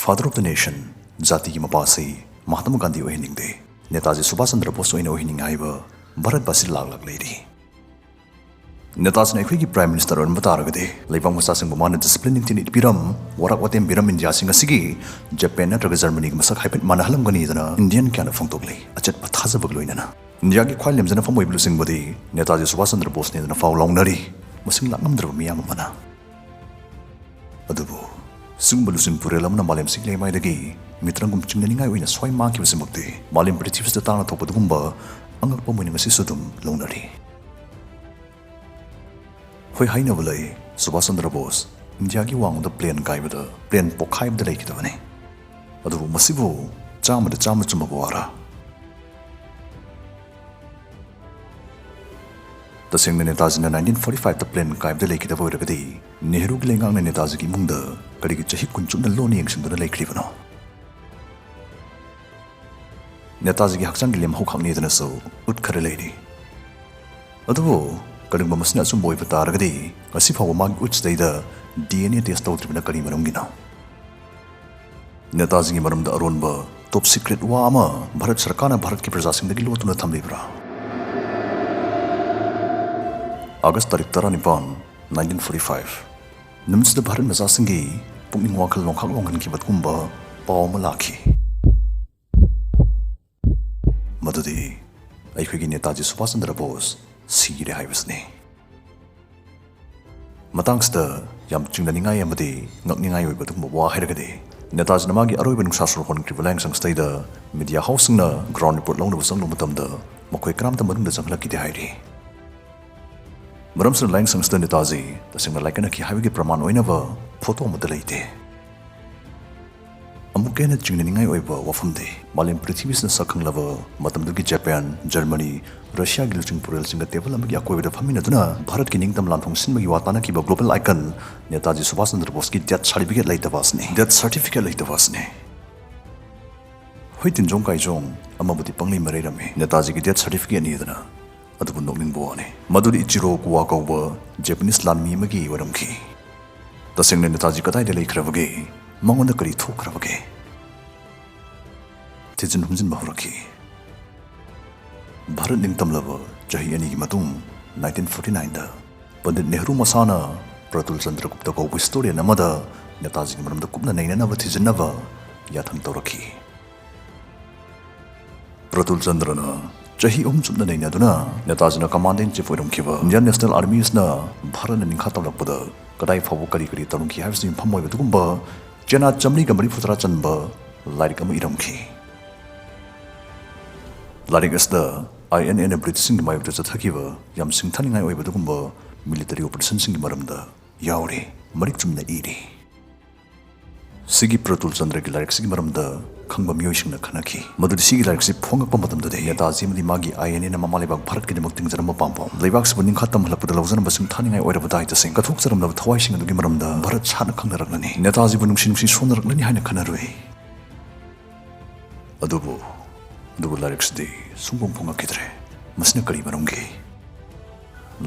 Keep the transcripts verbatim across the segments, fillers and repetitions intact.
Father of the nation, ꯖꯥꯇꯤꯒꯤ ꯃꯄꯥꯁꯤ ꯃꯍꯥꯇꯃꯥ ꯒꯥꯟꯙꯤ ꯑꯣꯏꯍꯟꯅꯤꯡꯗꯦ, ꯅꯦꯇꯥꯖꯤ ꯁꯨꯚꯥꯁ ꯆꯟꯗ꯭ꯔ ꯕꯣꯁ ꯑꯣꯏꯅ ꯑꯣꯏꯍꯟꯅꯤꯡꯉꯤ ꯍꯥꯏꯕ ꯚꯥꯔꯠ ꯚꯥꯁꯤ ꯂꯥꯛ ꯂꯥꯛ ꯂꯩꯔꯤ꯫ ꯅꯦꯇꯥꯖꯤꯅ ꯑꯩꯈꯣꯏꯒꯤ Prime Minister ꯑꯣꯏꯔꯝꯕ ꯇꯥꯔꯒꯗꯤ, ꯂꯩꯕꯥꯛ ꯃꯆꯥꯁꯤꯡꯕꯨ ꯃꯥꯅ discipline ꯅꯤꯡꯊꯤꯅ ꯏꯠꯄꯤꯔꯝ, ꯋꯥꯔꯛ ꯋꯥꯇꯦꯝ ꯄꯤꯔꯝ, ꯏꯟꯗꯤꯌꯥꯁꯤ ꯉꯁꯤꯒꯤ ꯖꯄꯥꯟ ꯅꯠꯇ꯭ꯔꯒ ꯖꯔꯃꯅꯤꯒ ꯃꯁꯛ ꯍꯥꯏꯐꯦꯠ ꯃꯥꯟꯅꯍꯜꯂꯝꯒꯅꯤꯗꯅ ꯏꯟꯗꯤꯌꯟ ꯀꯌꯥꯅ ꯐꯣꯡꯗꯣꯛꯂꯤ, ꯑꯆꯦꯠꯄ ꯊꯥꯖꯕꯒ ꯂꯣꯏꯅꯅ꯫ ꯏꯟꯗꯤꯌꯥꯒꯤ ꯈ꯭ꯋꯥꯏ ꯂꯦꯝꯖꯅ ꯐꯝ ꯑꯣꯏꯕ ꯂꯨꯆꯤꯡꯕꯗꯤ ꯅꯦꯇꯥꯖꯤ ꯁꯨꯚꯥꯁ ꯆꯟꯗ꯭ꯔ ꯕꯣꯁꯅꯦꯗꯅ ꯐꯥꯎ ꯂꯥꯎꯅꯔꯤ, ꯃꯁꯤꯡ ꯂꯥꯛꯉꯝꯗ꯭ꯔꯕ ꯃꯤꯌꯥꯝ ꯑꯃꯅ꯫ ꯑꯗꯨꯕꯨ ꯁꯤꯒꯨꯝꯕ ꯂꯨꯆꯤꯡ ꯄꯨꯔꯦꯜ ꯑꯃꯅ ꯃꯥꯂꯦꯝ ꯁꯤꯒꯤ ꯂꯩꯃꯥꯏꯗꯒꯤ ꯃꯤꯇ꯭ꯔꯪꯒꯨꯝ ꯆꯤꯡꯅꯅꯤꯡꯉꯥꯏ ꯑꯣꯏꯅ ꯁ꯭ꯋꯥꯏ ꯃꯥꯡꯈꯤꯕꯁꯤꯃꯛꯇꯤ ꯃꯥꯂꯦꯝ ꯄ꯭ꯔꯤꯊꯤꯕꯤꯁꯤꯗ ꯇꯥꯡꯅ ꯊꯣꯛꯄ ꯑꯗꯨꯒꯨꯝꯕ ꯑꯉꯛꯄ ꯑꯃ ꯑꯣꯏꯅ ꯉꯁꯤꯁꯨ ꯑꯗꯨꯝ ꯂꯧꯅꯔꯤ꯫ ꯍꯣꯏ, ꯍꯥꯏꯅꯕ ꯂꯩ, ꯁꯨꯚꯥꯁ ꯆꯟꯗ꯭ꯔ ꯕꯣꯁ ꯏꯟꯗꯤꯌꯥꯒꯤ ꯋꯥꯡꯃꯗ plane ꯀꯥꯏꯕꯗ, plane ꯄꯣꯛꯈꯥꯏꯕꯗ ꯂꯩꯈꯤꯗꯕꯅꯤ꯫ ꯑꯗꯨꯕꯨ ꯃꯁꯤꯕꯨ ꯆꯥꯝꯃꯗ ꯆꯥꯝꯃ ꯆꯨꯝꯕ ꯋꯥꯔꯥ? ꯇꯁꯦꯡꯅ ꯅꯦꯇꯥꯖꯤꯅ nineteen forty five ꯇ plane ꯀꯥꯏꯕꯗ ꯂꯩꯈꯤꯗꯕ ꯑꯣꯏꯔꯒꯗꯤ, ꯅꯦꯍꯔꯨꯒꯤ ꯂꯩꯉꯥꯛꯅ ꯅꯦꯇꯥꯖꯤꯒꯤ ꯏꯃꯨꯡꯗ ꯀꯔꯤꯒꯤ ꯆꯍꯤ ꯀꯨꯟ ꯆꯨꯞꯅ ꯂꯣꯟꯅ ꯌꯦꯡꯁꯤꯟꯗꯨꯅ ꯂꯩꯈ꯭ꯔꯤꯕꯅꯣ? ꯅꯦꯇꯥꯖꯤꯒꯤ ꯍꯛꯆꯥꯡꯒꯤ ꯂꯦꯝꯍꯧ ꯈꯛꯅꯦꯗꯅꯁꯨ ꯎꯠ ꯈꯔ ꯂꯩꯔꯤ꯫ ꯑꯗꯨꯕꯨ ꯀꯔꯤꯒꯨꯝꯕ ꯃꯁꯤꯅ ꯑꯆꯨꯝꯕ ꯑꯣꯏꯕ ꯇꯥꯔꯒꯗꯤ, ꯉꯁꯤ ꯐꯥꯎꯕ ꯃꯥꯒꯤ ꯎꯠꯁꯤꯗꯩꯗ D N A test ꯇꯧꯗ꯭ꯔꯤꯕꯅ ꯀꯔꯤ ꯃꯔꯝꯒꯤꯅꯣ? ꯅꯦꯇꯥꯖꯤꯒꯤ ꯃꯔꯝꯗ ꯑꯔꯣꯟꯕ top secret ꯋꯥ ꯑꯃ ꯚꯥꯔꯠ ꯁꯔꯀꯥꯔꯅ ꯚꯥꯔꯠꯀꯤ ꯄ꯭ꯔꯖꯥꯁꯤꯡꯗꯒꯤ ꯂꯣꯠꯇꯨꯅ ꯊꯝꯂꯤꯕ꯭ꯔꯥ? ꯑꯥꯒꯁ ꯇꯥꯔꯤꯛ ꯇꯔꯥꯅꯤꯄꯥꯟ, nineteen forty five, ꯅꯨꯃꯤꯠꯁꯤꯗ ꯚꯥꯔꯠ ꯃꯆꯥꯁꯤꯡꯒꯤ ꯄꯨꯛꯅꯤꯡ ꯋꯥꯈꯜ ꯂꯣꯡꯈꯥꯛ ꯂꯣꯡꯍꯟꯈꯤꯕꯒꯨꯝꯕ ꯄꯥꯎ ꯑꯃ ꯂꯥꯛꯈꯤ꯫ ꯃꯗꯨꯗꯤ ꯑꯩꯈꯣꯏꯒꯤ ꯅꯦꯇꯥꯖꯤ ꯁꯨꯚꯥꯁ ꯆꯟꯗ꯭ꯔ ꯕꯣꯁ ꯁꯤꯔꯦ ꯍꯥꯏꯕꯁꯤꯅꯤ꯫ ꯃꯇꯥꯡꯁꯤꯗ ꯌꯥꯝ ꯆꯤꯡꯅꯅꯤꯡꯉꯥꯏ ꯑꯃꯗꯤ ꯉꯛꯅꯤꯡꯉꯥꯏ ꯑꯣꯏꯕ ꯑꯗꯨꯒꯨꯝꯕ ꯋꯥ ꯍꯥꯏꯔꯒꯗꯤ, ꯅꯦꯇꯥꯖꯤꯅ ꯃꯥꯒꯤ ꯑꯔꯣꯏꯕ ꯅꯨꯡꯁꯥ ꯁꯣꯔ ꯍꯣꯟꯈ꯭ꯔꯤꯕ ꯂꯥꯏꯌꯦꯡꯁꯪꯁꯤꯗꯩꯗ media house ꯁꯤꯡꯅ ground report ꯂꯧꯅꯕ ꯆꯪꯂꯨꯕ ꯃꯇꯝꯗ ꯃꯈꯣꯏ ꯀꯅꯥꯝꯇ ꯃꯅꯨꯡꯗ ꯆꯪꯍꯜꯂꯛꯈꯤꯗꯦ ꯍꯥꯏꯔꯤ꯫ ꯃꯔꯝꯁꯤꯅ ꯂꯥꯏꯌꯦꯡꯁꯪꯁꯤꯗ ꯅꯦꯇꯥꯖꯤ ꯇꯁꯦꯡꯅ ꯂꯥꯏꯀꯠꯅꯈꯤ ꯍꯥꯏꯕꯒꯤ ꯄ꯭ꯔꯃꯥꯟ ꯑꯣꯏꯅꯕ photo ꯑꯃꯠꯇ ꯂꯩꯇꯦ꯫ ꯑꯃꯨꯛꯀ ꯍꯦꯟꯅ ꯆꯤꯡꯅꯅꯤꯡꯉꯥꯏ ꯑꯣꯏꯕ ꯋꯥꯐꯝꯗꯤ, ꯃꯥꯂꯦꯝ ꯄ꯭ꯔꯤꯊꯤꯕꯤꯁꯤꯅ ꯁꯛ ꯈꯪꯂꯕ ꯃꯇꯝꯗꯨꯒꯤ ꯖꯄꯥꯟ, ꯖꯔꯃꯅꯤ, ꯔꯁꯤꯌꯥꯒꯤ ꯂꯨꯆꯤꯡ ꯄꯨꯔꯦꯜꯁꯤꯡꯒ table ꯑꯃꯒꯤ ꯑꯀꯣꯏꯕꯗ ꯐꯝꯃꯤꯟꯅꯗꯨꯅ ꯚꯥꯔꯠꯀꯤ ꯅꯤꯡꯇꯝ ꯂꯥꯟꯐꯝ ꯁꯤꯟꯕꯒꯤ ꯋꯥ ꯇꯥꯅꯈꯤꯕ global icon Netaji Subhash Chandra ꯕꯣꯁꯀꯤ death certificate ꯂꯩꯇꯕ ꯑꯁꯤꯅꯤ꯫ Death certificate ꯂꯩꯇꯕ ꯑꯁꯤꯅꯤ꯫ ꯍꯣꯏ, ꯇꯤꯟꯖꯣꯡ ꯀꯥꯏꯖꯣꯡ ꯑꯃꯕꯨꯗꯤ ꯄꯪꯂꯩ ꯃꯔꯩꯔꯝꯃꯤ, ꯅꯦꯇꯥꯖꯤꯒꯤ death certificate ꯅꯤꯗꯅ꯫ ꯑꯗꯨꯕꯨ ꯅꯣꯛꯅꯤꯡꯕ ꯋꯥꯅꯤ, ꯃꯗꯨꯗꯤ ꯏꯆꯤꯔꯣ ꯀꯨꯋꯥ ꯀꯧꯕ Japanese ꯂꯥꯟꯃꯤ ꯑꯃꯒꯤ ꯑꯣꯏꯔꯝꯈꯤ꯫ ꯇꯁꯦꯡꯅ ꯅꯦꯇꯥꯖꯤ ꯀꯗꯥꯏꯗ ꯂꯩꯈ꯭ꯔꯕꯒꯦ? ꯃꯉꯣꯟꯗ ꯀꯔꯤ ꯊꯣꯛꯈ꯭ꯔꯕꯒꯦ? ꯊꯤꯖꯤꯟ ꯍꯨꯝꯖꯤꯟꯕ ꯍꯧꯔꯛꯈꯤ꯫ ꯚꯥꯔꯠ ꯅꯤꯡꯇꯝꯂꯕ ꯆꯍꯤ ꯑꯅꯤꯒꯤ ꯃꯇꯨꯡ, nineteen forty nineꯗ ꯄꯟꯗꯤꯠ ꯅꯦꯍꯔꯨ ꯃꯁꯥꯅ ꯄ꯭ꯔꯇꯨꯜ ꯆꯟꯗ꯭ꯔꯒꯨꯞꯇ ꯀꯧꯕ ꯍꯤꯁꯇꯣꯔꯤꯌꯟ ꯑꯃꯗ ꯅꯦꯇꯥꯖꯤꯒꯤ ꯃꯔꯝꯗ ꯀꯨꯞꯅ ꯅꯩꯅꯅꯕ ꯊꯤꯖꯤꯟꯅꯕ ꯌꯥꯊꯪ ꯇꯧꯔꯛꯈꯤ꯫ ꯄ꯭ꯔꯇꯨꯜ ꯆꯟꯗ꯭ꯔꯅ ꯆꯍꯤ ꯑꯍꯨꯝ ꯆꯨꯞꯅ ꯅꯩꯅꯗꯨꯅ ꯅꯦꯇꯥꯖꯤꯅ ꯀꯃꯥꯟꯗꯔ ꯏꯟ ꯆꯤꯐ ꯑꯣꯏꯔꯝꯈꯤꯕ ꯏꯟꯗꯤꯌꯟ ꯅꯦꯁꯅꯦꯜ ꯑꯥꯔꯃꯤꯁꯅ ꯚꯥꯔꯠꯅ ꯅꯤꯡꯈꯥ ꯇꯝꯂꯛꯄꯗ ꯀꯗꯥꯏ ꯐꯥꯎꯕ ꯀꯔꯤ ꯀꯔꯤ ꯇꯧꯔꯝꯈꯤ ꯍꯥꯏꯕꯁꯤꯅ ꯌꯨꯝꯐꯝ ꯑꯣꯏꯕ ꯑꯗꯨꯒꯨꯝꯕ ꯆꯦꯅꯥ ꯆꯥꯃꯔꯤꯒ ꯃꯔꯤꯐꯨ ꯇꯔꯥ ꯆꯟꯕ ꯂꯥꯏꯔꯤꯛ ꯑꯃ ꯏꯔꯝꯈꯤ꯫ ꯂꯥꯏꯔꯤꯛ ꯑꯁꯤꯗ ꯑꯥꯏ ꯑꯦꯟ ꯑꯦꯅ ꯕ꯭ꯔꯤꯇꯤꯁꯁꯤꯡꯒꯤ ꯃꯥꯌꯣꯛꯇ ꯆꯠꯊꯈꯤꯕ ꯌꯥꯝ ꯁꯤꯡꯊꯥꯅꯤꯡꯉꯥꯏ ꯑꯣꯏꯕ ꯑꯗꯨꯒꯨꯝꯕ ꯃꯤꯂꯤꯇꯔꯤ ꯑꯣꯄꯔꯦꯁꯟꯁꯤꯡꯒꯤ ꯃꯔꯝꯗ ꯌꯥꯎꯔꯤ, ꯃꯔꯤꯛ ꯆꯨꯝꯅ ꯏꯔꯤ꯫ ꯁꯤꯒꯤ ꯄ꯭ꯔꯇꯨꯜ ꯆꯟꯗ꯭ꯔꯒꯤ ꯂꯥꯏꯔꯤꯛꯁꯤꯒꯤ ꯃꯔꯝꯗ ꯈꯪꯕ ꯃꯤꯑꯣꯏꯁꯤꯡꯅ ꯈꯟꯅꯈꯤ ꯃꯗꯨꯗꯤ ꯁꯤꯒꯤ ꯂꯥꯏꯔꯤꯛꯁꯤ ꯐꯣꯡꯉꯛꯄ ꯃꯇꯝꯗꯗꯤ ꯅꯦꯇꯥꯖꯤ ꯑꯃꯗꯤ ꯃꯥꯒꯤ ꯑꯥꯏ ꯑꯦꯟ ꯑꯦꯅ ꯃꯃꯥ ꯂꯩꯕꯥꯛ ꯚꯥꯔꯠꯀꯤꯗꯃꯛ ꯇꯤꯡꯖꯔꯝꯕ ꯄꯥꯝꯕꯣꯝ, ꯂꯩꯕꯥꯛꯁꯤꯕꯨ ꯅꯤꯡꯈꯥ ꯇꯝꯍꯜꯂꯛꯄꯗ ꯂꯧꯖꯔꯝꯕ ꯁꯤꯡꯊꯥꯅꯤꯡꯉꯥꯏ ꯑꯣꯏꯔꯕ ꯗꯥꯏꯇꯁꯤꯡ, ꯀꯠꯊꯣꯛꯆꯔꯝꯂꯕ ꯊꯋꯥꯏꯁꯤꯡ ꯑꯗꯨꯒꯤ ꯃꯔꯝꯗ ꯚꯥꯔꯠ ꯁꯥꯠꯅ ꯈꯪꯅꯔꯛꯂꯅꯤ꯫ ꯅꯦꯇꯥꯖꯤꯕꯨ ꯅꯨꯡꯁꯤ ꯅꯨꯡꯁꯤ ꯁꯣꯟꯅꯔꯛꯂꯅꯤ ꯍꯥꯏꯅ ꯈꯟꯅꯔꯨꯏ꯫ ꯑꯗꯨꯕꯨ ꯑꯗꯨꯕꯨ ꯂꯥꯏꯔꯤꯛꯁꯤꯗꯤ ꯁꯨꯡꯐꯣꯡ ꯐꯣꯡꯉꯛꯈꯤꯗ꯭ꯔꯦ꯫ ꯃꯁꯤꯅ ꯀꯔꯤ ꯃꯔꯝꯒꯤ?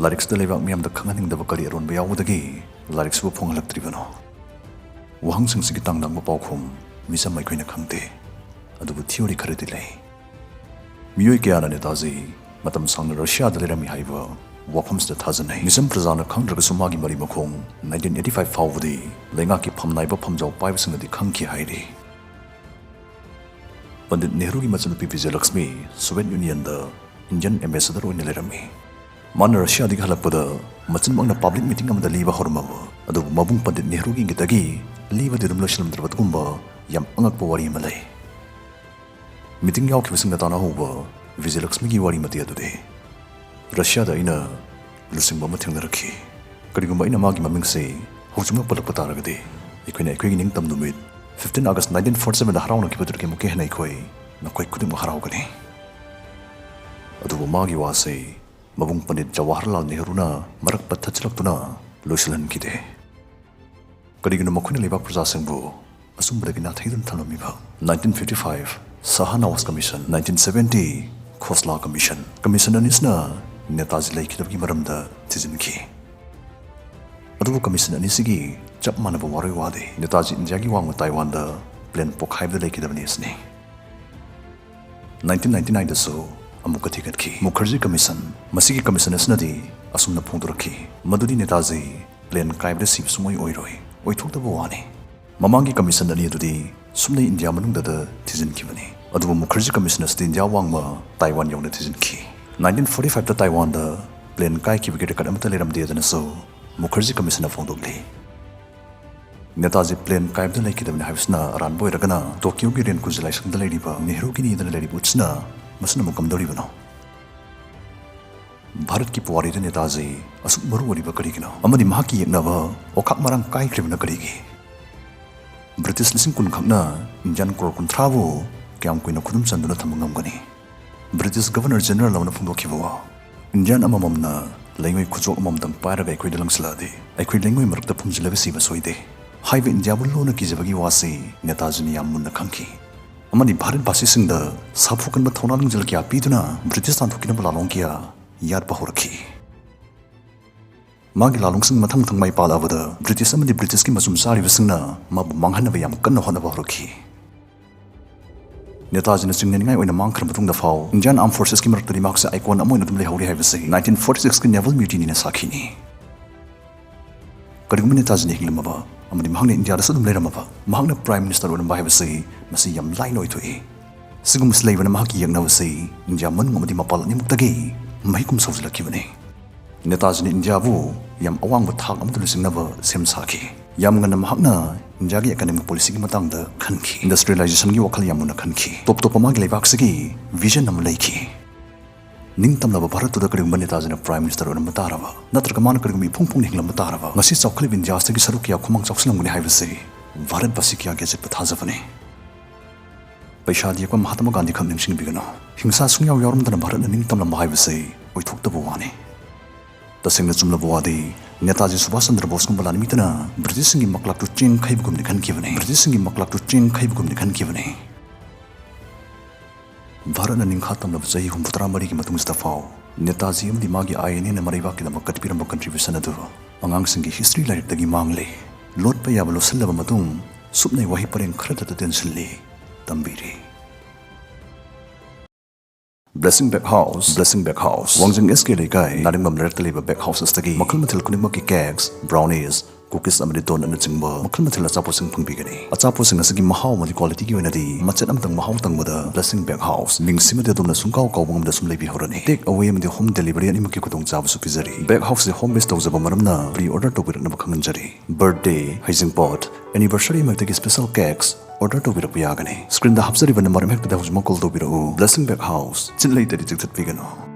ꯂꯥꯏꯔꯤꯛꯁꯤꯗ ꯂꯩꯕꯥꯛ ꯃꯤꯌꯥꯝꯗ ꯈꯪꯍꯟꯅꯤꯡꯗꯕ ꯀꯔꯤ ꯑꯔꯣꯟꯕ ꯌꯥꯎꯕꯗꯒꯤ ꯂꯥꯏꯔꯤꯛꯁꯤꯕꯨ ꯐꯣꯡꯍꯜꯂꯛꯇ꯭ꯔꯤꯕꯅꯣ? ꯋꯥꯍꯪꯁꯤꯡꯁꯤꯒꯤ ꯇꯥꯡꯗꯥꯡꯕ ꯄꯥꯎꯈꯨꯝ ꯃꯤꯆꯝ ꯑꯩꯈꯣꯏꯅ ꯈꯪꯗꯦ꯫ ꯑꯗꯨꯕꯨ ꯊꯤꯑꯣꯔꯤ ꯈꯔꯗꯤ ꯂꯩ꯫ ꯃꯤꯑꯣꯏ ꯀꯌꯥꯅ ꯅꯦꯇꯥꯖꯤ ꯃꯇꯝ ꯁꯥꯡꯅ ꯔꯁꯤꯌꯥꯗ ꯂꯩꯔꯝꯃꯤ ꯍꯥꯏꯕ ꯋꯥꯐꯝꯁꯤꯗ ꯊꯥꯖꯅꯩ꯫ ꯃꯤꯆꯝ ꯄ꯭ꯔꯖꯥꯅ ꯈꯪꯗ꯭ꯔꯒꯁꯨ ꯃꯥꯒꯤ ꯃꯔꯤ ꯃꯈꯣꯡ nineteen eighty five ꯐꯥꯎꯕꯗꯤ ꯂꯩꯉꯥꯛꯀꯤ ꯐꯝꯅꯥꯏꯕ ꯐꯝꯖꯥꯎ ꯄꯥꯏꯕꯁꯤꯡꯅꯗꯤ ꯈꯪꯈꯤ ꯍꯥꯏꯔꯤ꯫ ꯄꯟꯗꯤꯠ ꯅꯦꯍꯔꯨꯒꯤ ꯃꯆꯟꯅꯨꯄꯤ ꯕꯤꯖꯌꯂꯛꯁꯃꯤ ꯁꯣꯚꯤꯌꯦꯠ ꯌꯨꯅꯤꯌꯟꯗ ꯏꯟꯗꯤꯌꯟ ꯑꯦꯝꯕꯦꯁꯦꯗꯔ ꯑꯣꯏꯅ ꯂꯩꯔꯝꯃꯤ꯫ ꯃꯥꯅ ꯔꯁꯤꯌꯥꯗꯒꯤ ꯍꯜꯂꯛꯄꯗ ꯃꯆꯤꯟꯃꯛꯅ ꯄꯕ꯭ꯂꯤꯛ ꯃꯤꯇꯤꯡ ꯑꯃꯗ ꯂꯤꯕ ꯍꯧꯔꯝꯃꯕ ꯑꯗꯨꯕꯨ ꯃꯕꯨꯡ ꯄꯟꯗꯤꯠ ꯅꯦꯍꯔꯨꯒꯤ ꯏꯪꯒꯤꯠꯇꯒꯤ ꯂꯤꯕꯗꯤ ꯑꯗꯨꯝ ꯂꯣꯏꯁꯤꯜꯂꯝꯗ꯭ꯔꯕ ꯑꯗꯨꯒꯨꯝꯕ ꯌꯥꯝ ꯑꯉꯛꯄ ꯋꯥꯔꯤ ꯑꯃ ꯂꯩ꯫ ꯃꯤꯇꯤꯡ ꯌꯥꯎꯈꯤꯕꯁꯤꯡꯅ ꯇꯥꯟꯅꯍꯧꯕ ꯕꯤꯖꯌꯂꯛꯁꯃꯤꯒꯤ ꯋꯥꯔꯤ ꯃꯇꯦꯛ ꯑꯗꯨꯗꯤ, ꯔꯁꯤꯌꯥꯗ ꯑꯩꯅ ꯂꯨꯆꯤꯡꯕ ꯑꯃ ꯊꯦꯡꯅꯔꯛꯈꯤ꯫ ꯀꯔꯤꯒꯨꯝꯕ ꯑꯩꯅ ꯃꯥꯒꯤ ꯃꯃꯤꯡꯁꯦ ꯍꯧꯖꯤꯛꯃꯛ ꯄꯜꯂꯛꯄ ꯇꯥꯔꯒꯗꯤ, ꯑꯩꯈꯣꯏꯅ ꯑꯩꯈꯣꯏꯒꯤ ꯅꯤꯡꯇꯝ ꯅꯨꯃꯤꯠ fifteen August nineteen forty sevenꯗ ꯍꯔꯥꯎꯅꯈꯤꯕꯗꯨꯗꯒꯤ ꯑꯃꯨꯛꯀ ꯍꯦꯟꯅ ꯑꯩꯈꯣꯏ ꯅꯈꯣꯏ ꯈꯨꯗꯤꯡꯃꯛ ꯍꯔꯥꯎꯒꯅꯤ꯫ ꯑꯗꯨꯕꯨ ꯃꯥꯒꯤ ꯋꯥꯁꯦ ꯃꯕꯨꯡ ꯄꯟꯗꯤꯠ ꯖꯋꯥꯍꯔꯂꯥꯜ ꯅꯦꯍꯔꯨꯅ ꯃꯔꯛ ꯄꯠ ꯊꯠꯆꯤꯜꯂꯛꯇꯨꯅ ꯂꯣꯏꯁꯤꯜꯍꯟꯈꯤꯗꯦ꯫ ꯀꯔꯤꯒꯤꯅꯣ ꯃꯈꯣꯏꯅ ꯂꯩꯕꯥꯛ ꯄ꯭ꯔꯖꯥꯁꯤꯡꯕꯨ ꯑꯆꯨꯝꯕꯗꯒꯤ ꯅꯥꯊꯩꯗꯨꯅ ꯊꯝꯂꯝꯃꯤꯕ? Nineteen fifty five Shahnawaz commission, nineteen seventy Khosla commission, commission ꯑꯅꯤꯁꯤꯅ ꯅꯦꯇꯥꯖꯤ ꯂꯩꯈꯤꯗꯕꯒꯤ ꯃꯔꯝꯗ ꯊꯤꯖꯤꯟꯈꯤ꯫ ꯑꯗꯨꯕꯨ ꯀꯃꯤꯁꯟ ꯑꯅꯤꯁꯤꯒꯤ ꯆꯞ ꯃꯥꯟꯅꯕ ꯋꯥꯔꯣꯏ ꯋꯥꯗꯤ ꯅꯦꯇꯥꯖꯤ ꯏꯟꯗꯤꯌꯥꯒꯤ ꯋꯥꯡꯃ ꯇꯥꯏꯋꯥꯟꯗ ꯄ꯭ꯂꯦꯟ ꯄꯣꯈꯥꯏꯕꯗ ꯂꯩꯈꯤꯗꯕꯅꯤ ꯑꯁꯤꯅꯤ꯫ ꯅꯥꯏꯟꯇꯤꯟ ꯅꯥꯏꯟꯇꯤ ꯅꯥꯏꯟꯗꯁꯨ ꯑꯃꯨꯛꯀ ꯊꯤꯒꯠꯈꯤ꯫ ꯃꯨꯈꯔꯖꯤ ꯀꯃꯤꯁꯟ, ꯃꯁꯤꯒꯤ ꯀꯃꯤꯁꯟ ꯑꯁꯤꯅꯗꯤ ꯑꯁꯨꯝꯅ ꯐꯣꯡꯗꯣꯔꯛꯈꯤ, ꯃꯗꯨꯗꯤ ꯅꯦꯇꯥꯖꯤ ꯄ꯭ꯂꯦꯟ ꯀꯥꯏꯕꯗ ꯁꯤꯕ ꯁꯨꯡꯑꯣꯏ ꯑꯣꯏꯔꯣꯏ, ꯑꯣꯏꯊꯣꯛꯇꯕ ꯋꯥꯅꯤ꯫ ꯃꯃꯥꯡꯒꯤ ꯀꯃꯤꯁꯟ ꯑꯅꯤ ꯑꯗꯨꯗꯤ ꯁꯨꯞꯅꯩ ꯏꯟꯗꯤꯌꯥ ꯃꯅꯨꯡꯗꯗ ꯊꯤꯖꯤꯟꯈꯤꯕꯅꯤ꯫ ꯑꯗꯨꯕꯨ ꯃꯨꯈꯔꯖꯤ ꯀꯃꯤꯁꯟ ꯑꯁꯤꯗꯤ ꯏꯟꯗꯤꯌꯥ ꯋꯥꯡꯃ ꯇꯥꯏꯋꯥꯟ ꯌꯧꯅ ꯊꯤꯖꯤꯟꯈꯤ꯫ ꯅꯥꯏꯟꯇꯤꯟ ꯐꯣꯔꯇꯤ ꯐꯥꯏꯚꯇ ꯇꯥꯏꯋꯥꯟꯗ ꯄ꯭ꯂꯦꯟ ꯀꯥꯏꯈꯤꯕꯒꯤ ꯔꯦꯀꯣꯔꯗ ꯑꯃꯠꯇ ꯂꯩꯔꯝꯗꯦꯗꯅꯁꯨ ꯃꯨꯈꯔꯖꯤ ꯀꯃꯤꯁꯟꯅ ꯐꯣꯡꯗꯣꯛꯂꯤ꯫ ꯅꯦꯇꯥꯖꯤ ꯄ꯭ꯂꯦꯟ ꯀꯥꯏꯕꯗ ꯂꯩꯈꯤꯗꯕꯅꯤ ꯍꯥꯏꯕꯁꯤꯅ ꯑꯔꯥꯟꯕ ꯑꯣꯏꯔꯒꯅ, ꯇꯣꯀꯤꯌꯣꯒꯤ ꯔꯦꯟꯀꯨꯖꯤ ꯂꯥꯏꯁꯪꯗ ꯂꯩꯔꯤꯕ ꯅꯦꯍꯔꯨꯒꯤ ꯅꯤꯗꯅ ꯂꯩꯔꯤꯕ ꯎꯠꯁꯤꯅ ꯃꯁꯤꯅ ꯑꯃꯨꯛ ꯀꯝꯗꯧꯔꯤꯕꯅꯣ? ꯚꯥꯔꯠꯀꯤ ꯄꯨꯋꯥꯔꯤꯗ ꯅꯦꯇꯥꯖꯤ ꯑꯁꯨꯛ ꯃꯔꯨ ꯑꯣꯏꯔꯤꯕ ꯀꯔꯤꯒꯤꯅꯣ? ꯑꯃꯗꯤ ꯃꯍꯥꯛꯀꯤ ꯌꯦꯛꯅꯕ ꯑꯣꯈꯥꯛ ꯃꯔꯥꯡ ꯀꯥꯏꯈ꯭ꯔꯤꯕꯅ ꯀꯔꯤꯒꯤ? ꯕ꯭ꯔꯤꯇꯤꯁ ꯂꯤꯁꯤꯡ ꯀꯨꯟ ꯈꯛꯅ ꯏꯟꯗꯤꯌꯥꯟ ꯀ꯭ꯔꯣꯔ ꯀꯨꯟꯊ꯭ꯔꯥꯕꯨ ꯀꯌꯥꯝ ꯀꯨꯏꯅ ꯈꯨꯗꯨꯝ ꯆꯟꯗꯨꯅ ꯊꯝꯕ ꯉꯝꯒꯅꯤ? ꯕ꯭ꯔꯤꯇꯤꯁ ꯒꯚꯔꯅꯔ ꯖꯦꯅꯔꯦꯜ ꯑꯃꯅ ꯐꯣꯡꯗꯣꯛꯈꯤꯕ ꯋꯥ, ꯏꯟꯗꯤꯌꯥꯟ ꯑꯃꯃꯝꯅ ꯂꯩꯉꯣꯏ ꯈꯨꯖꯣꯛ ꯑꯃꯃꯝꯇꯪ ꯄꯥꯏꯔꯒ ꯑꯩꯈꯣꯏꯗ ꯂꯪꯁꯤꯜꯂꯛꯑꯗꯤ, ꯑꯩꯈꯣꯏ ꯂꯩꯉꯣꯏ ꯃꯔꯛꯇ ꯐꯨꯝꯖꯤꯜꯂꯒ ꯁꯤꯕ ꯁꯣꯏꯗꯦ ꯍꯥꯏꯕ ꯏꯟꯗꯤꯌꯥꯕꯨ ꯂꯨꯅ ꯀꯤꯖꯕꯒꯤ ꯋꯥꯁꯤ ꯅꯦꯇꯥꯖꯤꯅ ꯌꯥꯝ ꯃꯨꯟꯅ ꯈꯪꯈꯤ꯫ ꯑꯃꯗꯤ ꯚꯥꯔꯠꯕꯥꯁꯤꯁꯤꯡꯗ ꯁꯥꯐꯨ ꯀꯟꯕ ꯊꯧꯅꯥ ꯂꯤꯡꯖꯦꯜ ꯀꯌꯥ ꯄꯤꯗꯨꯅ ꯕ꯭ꯔꯤꯇꯤꯁ ꯇꯥꯟꯊꯣꯛꯈꯤꯅꯕ ꯂꯥꯂꯣꯡ ꯀꯌꯥ ꯌꯥꯠꯄ ꯍꯧꯔꯛꯈꯤ꯫ ꯃꯥꯒꯤ ꯂꯥꯂꯣꯡꯁꯤꯡ ꯃꯊꯪ ꯃꯊꯪ ꯃꯥꯏ ꯄꯥꯛꯂꯛꯑꯕꯗ ꯕ꯭ꯔꯤꯇꯤꯁ ꯑꯃꯗꯤ ꯕ꯭ꯔꯤꯇꯤꯁꯀꯤ ꯃꯆꯨꯝ ꯆꯥꯔꯤꯕꯁꯤꯡꯅ ꯃꯥꯕꯨ ꯃꯥꯡꯍꯟꯅꯕ ꯌꯥꯝ ꯀꯟꯅ ꯍꯣꯠꯅꯕ ꯍꯧꯔꯛꯈꯤ꯫ ꯅꯦꯇꯥꯖꯤꯅ ꯆꯤꯡꯅꯅꯤꯡꯉꯥꯏ ꯑꯣꯏꯅ ꯃꯥꯡꯈ꯭ꯔ ꯃꯇꯨꯡꯗ ꯐꯥꯎ ꯏꯟꯗꯤꯌꯥꯟ ꯑꯥꯔꯝ ꯐꯣꯔꯁꯦꯁꯀꯤ ꯃꯔꯛꯇꯗꯤ ꯃꯍꯥꯛꯁꯦ ꯑꯥꯏꯀꯣꯟ ꯑꯃ ꯑꯣꯏꯅ ꯑꯗꯨꯝ ꯂꯩꯍꯧꯔꯤ ꯍꯥꯏꯕꯁꯤ ꯅꯥꯏꯟꯇꯤꯟ ꯐꯣꯔꯇꯤ ꯁꯤꯛꯁꯀꯤ ꯅꯦꯚꯜ ꯃ꯭ꯌꯨꯇꯤꯅꯤꯅ ꯁꯥꯈꯤꯅꯤ꯫ ꯀꯔꯤꯒꯨꯝꯕ ꯅꯦꯇꯥꯖꯤꯅ ꯍꯤꯡꯂꯝꯃꯕ ꯑꯃꯗꯤ ꯃꯍꯥꯛꯅ ꯏꯟꯗꯤꯌꯥꯗꯁꯨ ꯑꯗꯨꯝ ꯂꯩꯔꯝꯃꯕ, ꯃꯍꯥꯛꯅ ꯄ꯭ꯔꯥꯏꯝ ꯃꯤꯅꯤꯁꯇꯔ ꯑꯣꯏꯔꯝꯕ ꯍꯥꯏꯕꯁꯤ ꯃꯁꯤ ꯌꯥꯝ ꯂꯥꯏꯅ ꯑꯣꯏꯊꯣꯛꯏ꯫ ꯁꯤꯒꯨꯝꯕꯁꯤ ꯂꯩꯕꯅ ꯃꯍꯥꯛꯀꯤ ꯌꯦꯛꯅꯕꯁꯤ ꯏꯟꯗꯤꯌꯥ ꯃꯅꯨꯡ ꯑꯃꯗꯤ ꯃꯄꯥꯟ ꯑꯅꯤꯃꯛꯇꯒꯤ ꯃꯍꯩ ꯀꯨꯝ ꯁꯧꯖꯤꯜꯂꯛꯈꯤꯕꯅꯤ꯫ ꯅꯦꯇꯥꯖꯤꯅ ꯏꯟꯗꯤꯌꯥꯕꯨ ꯌꯥꯝ ꯑꯋꯥꯡꯕ ꯊꯥꯛ ꯑꯃꯗ ꯂꯨꯆꯤꯡꯅꯕ ꯁꯦꯝ ꯁꯥꯈꯤ꯫ ꯌꯥꯝ ꯉꯟꯅ ꯃꯍꯥꯛꯅ ꯏꯟꯗꯤꯌꯥꯒꯤ ꯑꯦꯀꯥꯗꯃꯤꯛ ꯄꯣꯂꯤꯁꯤꯒꯤ ꯃꯇꯥꯡꯗ ꯈꯟꯈꯤ꯫ ꯏꯟꯗꯁꯇ꯭ꯔꯤꯌꯦꯂꯥꯏꯖꯦꯁꯟꯒꯤ ꯋꯥꯈꯜ ꯌꯥꯝ ꯃꯨꯟꯅ ꯈꯟꯈꯤ꯫ ꯇꯣꯞ ꯇꯣꯞꯄ ꯃꯥꯒꯤ ꯂꯩꯕꯥꯛꯁꯤꯒꯤ ꯚꯤꯖꯟ ꯑꯃ ꯂꯩꯈꯤ꯫ ꯅꯤꯡꯇꯝꯂꯕ ꯚꯥꯔꯠꯇꯨꯗ ꯀꯔꯤꯒꯨꯝꯕ ꯅꯦꯇꯥꯖꯤꯅ ꯄ꯭ꯔꯥꯏꯝ ꯃꯤꯅꯤꯁꯇꯔ ꯑꯣꯏꯔꯝꯕ ꯇꯥꯔꯕ, ꯅꯠꯇ꯭ꯔꯒ ꯃꯥꯅ ꯀꯔꯤꯒꯨꯝꯕ ꯏꯐꯨꯡ ꯐꯨꯡꯅ ꯍꯤꯡꯂꯝꯕ ꯇꯥꯔꯕ, ꯉꯁꯤ ꯆꯥꯎꯈꯠꯂꯤꯕ ꯏꯟꯗꯤꯌꯥꯁꯤꯗꯒꯤ ꯁꯔꯨꯛ ꯀꯌꯥ ꯈꯨꯃꯥꯡ ꯆꯥꯎꯁꯤꯜꯂꯝꯒꯅꯤ ꯍꯥꯏꯕꯁꯤ ꯚꯥꯔꯠꯕꯥꯁꯤ ꯀꯌꯥꯒꯤ ꯑꯆꯦꯠꯄ ꯊꯥꯖꯕꯅꯤ꯫ ꯄꯩꯁꯥ ꯌꯦꯛꯄ ꯃꯍꯥꯇꯃꯥ ꯒꯥꯟꯙꯤ ꯈꯛ ꯅꯤꯡꯁꯤꯡꯕꯤꯒꯅꯨ꯫ ꯍꯤꯡꯁꯥ ꯁꯨꯡꯌꯥꯎ ꯌꯥꯎꯔꯝꯗꯅ ꯚꯥꯔꯠꯅ ꯅꯤꯡꯇꯝꯂꯝꯕ ꯍꯥꯏꯕꯁꯤ ꯑꯣꯏꯊꯣꯛꯇꯕ ꯋꯥꯅꯤ꯫ ꯇꯁꯦꯡꯅ ꯆꯨꯝꯂꯕ ꯋꯥꯗꯤ, ꯅꯦꯇꯥꯖꯤ ꯁꯨꯚꯥꯁ ꯆꯟꯗ꯭ꯔ ꯕꯣꯁꯀꯨꯝꯕ ꯂꯥꯟꯃꯤꯇꯅ ꯕ꯭ꯔꯤꯇꯤꯁꯁꯤꯡꯒꯤ ꯃꯀ꯭ꯂꯥꯛꯇꯨ ꯆꯦꯡ ꯈꯩꯕꯒꯨꯝꯅꯤ ꯈꯟꯈꯤꯕꯅꯤ꯫ ꯕ꯭ꯔꯤꯇꯤꯁꯁꯤꯡꯒꯤ ꯃꯀ꯭ꯂꯥꯛꯇꯨ ꯆꯦꯡ ꯈꯩꯕꯒꯨꯝꯅꯤ ꯈꯟꯈꯤꯕꯅꯤ꯫ ꯚꯥꯔꯠꯅ ꯅꯤꯡꯈꯥ ꯇꯝꯂꯕ ꯆꯍꯤ ꯍꯨꯝꯐꯨꯇꯔꯥ ꯃꯔꯤꯒꯤ ꯃꯇꯨꯡꯁꯤꯗ ꯐꯥꯎ ꯅꯦꯇꯥꯖꯤ ꯑꯃꯗꯤ ꯃꯥꯒꯤ ꯑꯥꯏ ꯑꯦꯟ ꯑꯦꯅ ꯃꯔꯩꯕꯥꯛꯀꯤꯗꯃꯛ ꯀꯠꯄꯤꯔꯝꯕ ꯀꯟꯇ꯭ꯔꯤꯕ꯭ꯌꯨꯁꯟ ꯑꯗꯨ ꯑꯉꯥꯡꯁꯤꯡꯒꯤ ꯍꯤꯁꯇ꯭ꯔꯤ ꯂꯥꯏꯔꯤꯛꯇꯒꯤ ꯃꯥꯡꯂꯦ꯫ ꯂꯣꯠꯄ ꯌꯥꯕ ꯂꯣꯠꯁꯤꯜꯂꯕ ꯃꯇꯨꯡ, ꯁꯨꯞꯅꯩ ꯋꯥꯍꯩ ꯄꯔꯦꯡ ꯈꯔꯗꯇ ꯇꯦꯟꯁꯤꯜꯂꯤ꯫ ꯇꯝꯕꯤꯔꯤ꯫ Blessing Bake House, Blessing Bake House, ꯋꯥꯡꯖꯤꯡ S K ꯂꯩꯀꯥꯏ, ꯅꯥꯔꯤꯡꯕꯝ ꯂꯩꯔꯛꯇ ꯂꯩꯕ bake house ꯑꯁꯤꯗꯒꯤ ꯃꯈꯜ ꯃꯊꯦꯜ ꯈꯨꯗꯤꯡꯃꯛꯀꯤ cakes, brownies, cookies ꯑꯃꯗꯤ donutꯅꯆꯤꯡꯕ ꯃꯈꯜ ꯃꯊꯦꯜ ꯑꯆꯥꯄꯣꯠꯁꯤꯡ ꯐꯪꯕꯤꯒꯅꯤ꯫ ꯑꯆꯥꯄꯣꯠꯁꯤꯡ ꯑꯁꯤꯒꯤ ꯃꯍꯥꯎ ꯑꯃꯗꯤ qualityꯒꯤ ꯑꯣꯏꯅꯗꯤ ꯃꯆꯦꯠ ꯑꯃꯇꯪ ꯃꯍꯥꯎ ꯇꯪꯕꯗ Blessing Bake House ꯃꯤꯡꯁꯤꯃꯗꯤ ꯑꯗꯣꯝꯅ ꯁꯨꯡꯀꯥꯎ ꯀꯥꯎꯕ ꯉꯝꯗ ꯁꯨꯝ ꯂꯩꯕꯤꯍꯧꯔꯅꯤ꯫ Take away ꯑꯃꯗꯤ home delivery ꯑꯅꯤꯃꯛꯀꯤ ꯈꯨꯗꯣꯡꯆꯥꯕꯁꯨ ꯄꯤꯖꯔꯤ꯫ Bake Houseꯁꯤ home base ꯇꯧꯖꯕ ꯃꯔꯝꯅ pre order ꯇꯧꯕꯤꯔꯛꯅꯕ ꯈꯪꯍꯟꯖꯔꯤ꯫ Birthday, ꯍꯩꯖꯤꯡꯄꯣꯠ, anniversary ꯑꯃꯗꯒꯤ special cakes order ꯇꯧꯕꯤꯔꯛꯄ ꯌꯥꯒꯅꯤ꯫ Screenꯗ ꯍꯥꯞꯆꯔꯤꯕ number ꯑꯃ ꯍꯦꯛꯇꯗ ꯍꯧꯖꯤꯛꯃꯛ call ꯇꯧꯕꯤꯔꯛꯎ꯫ Blessing Bake House, ꯆꯤꯟ ꯂꯩꯇꯗꯤ ꯆꯤꯛꯊꯠꯄꯤꯒꯅꯨ꯫